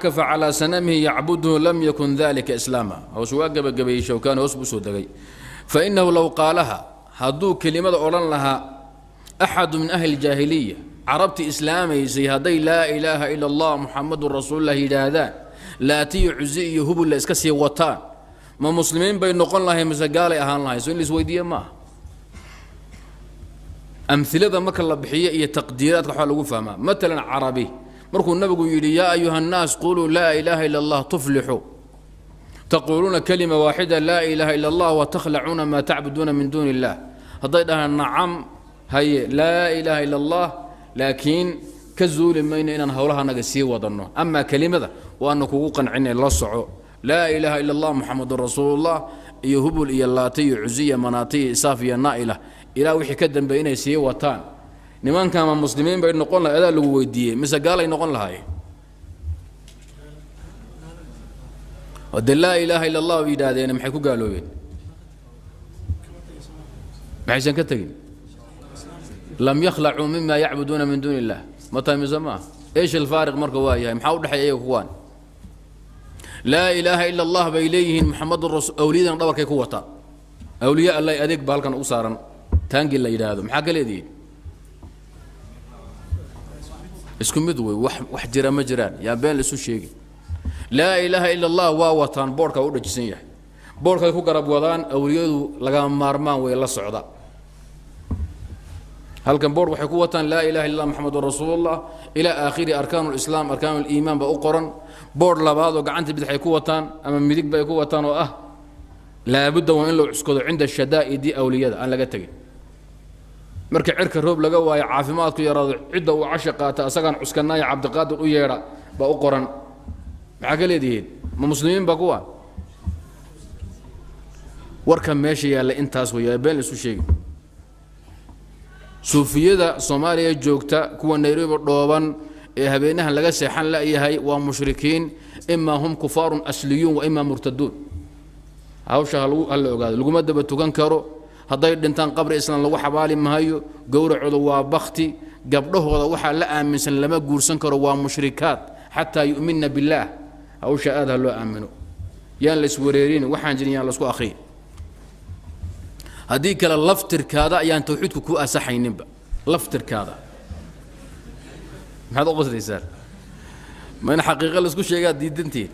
Kafa calaa sanamihi yacbudhu lam yakun dalika islaama. Hoos waa gabagabeeyey Shawkaani, hoos buu soo degay. Fainahu low qaalaha, hadduu kelimada odhan lahaa, axadu min ahli jaahiliya, carabti islaamaysay, hadday "laa ilaaha ila Allah Muxamadun rasuululah" yidhaahdaan, Laatiyo Cuzi iyo Hubulla iska sii wataan, ma muslimiin bay noqon lahay mise gaalay ahaan lahay? So in la isweydiiye maaha. Amilada marka la bixiyo iyo taqdiiraadka waxaa lagu fahmaa, matalan carabi markuu nabigu yidhi: "Yaa ayuha annaas, quluu laa ilaaha ila Allah tuflixu, taquuluuna kalima waaxida, laa ilaaha ila Allah, watakhlacuuna maa tacbuduuna min duuni illah," hadday dhahaan: "Nacam, haye, laa ilaaha ila Allah, laakiin ka zuuli mayno inaan howlahanaga sii wadanno, amaa kelimada waana kugu qancinay, la soco, laa ilaaha ila Allah Muxamadun rasuulullah iyo Hubul iyo Laata iyo Cuziya Manaata iyo Isaaf iyo Naa'ila ilaa wixii ka dambeeyay inay sii wataan," nimankama muslimiin bay noqon lahay adaa lagu weydiiyey, mise gaalay noqon lahaayeen? De laa ilaaha ila Allah yidhaahdeen, maxay ku gaaloobeen? Maxaysan ka tegin? Lam yakhlacuu mima yacbuduuna min duuni illah. Ma tahay mise maaha? Eesh alfaariq marka waa yahay? Maxaa u dhexeeya iyaga? Kuwaan laa ilaaha ila Allah bay leeyihiin, Muxamadun rasul, awliyadana dhabarkay ku wataan, awliya Allah adeeg ba halkan u saaran taangi la yidhaahdo. Maxaa ka leedihiin? Isku mid wey. Wax jira ma jiraan, yaa been la isu sheegi. Laa ilaaha ila Allah waa wataan, boodhkaa u dhajisan yahay, boodhkay ku garab wadaan, awliyadu lagama maarmaan way la socda. Halkan boodh waxay ku wataan laa ilaha illa Allah Muxamadun rasuulullah ilaa aakhiri arkaan lislaam, arkaan liimaan baa u qoran. Boodh labaad oo gacanta bidix ay ku wataan ama midig bay ku wataan oo ah laabudda waa in loo cuskado cinda shadaa'idi, awliyada aan laga tegin. Marka cirka roob laga waayo, caafimaadku yaraado, cidda uu cashi qaata asagaan cuskanaayo, Cabdiqaadir u yeedha baa u qoran. Maxaa ka leedihiin? Ma muslimiin ba kuwa? Warka meesha yaalla intaas weya, been la isu sheegi. Suufiyada Soomaaliya joogta, kuwa Nairobi dhooban ee habeenahan laga seexan la'yahay, waa mushrikiin, imaa hum kufaarun asliyuun wa imaa murtaduun. Hawsha halagu hala ogaado, laguma daba tukan karo. Hadday dhintaan qabri islam lagu xabaali mahayo, gowracooda waa bakti. Gabdhahooda waxaa la aaminsan lama guursan karo, waa mushrikaat xataa yu'minna billaah. Hawsha aad ha loo aamino, yaan la iswareerin, waxaan jirin yaan laisku akhriyin. Haddii kale laftirkaada ayaan tawxiidku ku asaxayninba. Laftirkaada maxaad u qoslaysaan? Ma in xaqiiqo laisku sheegaa diidantiin?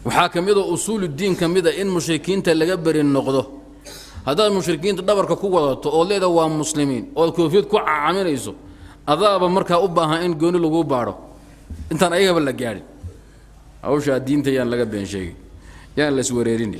Waxaa ka mid a usuuluddiin ka mid a in mushrikiinta laga beri noqdo. Haddaad mushrikiinta dhabarka ku wadato ood leeda waa muslimiin, ood koofiyad ku cacaminayso, adaaba markaa u baahan in gooni laguu baadho intaan ayagaba la gaadhin. Hawshaa diinta yaan laga been sheegin, yaan la iswareerini.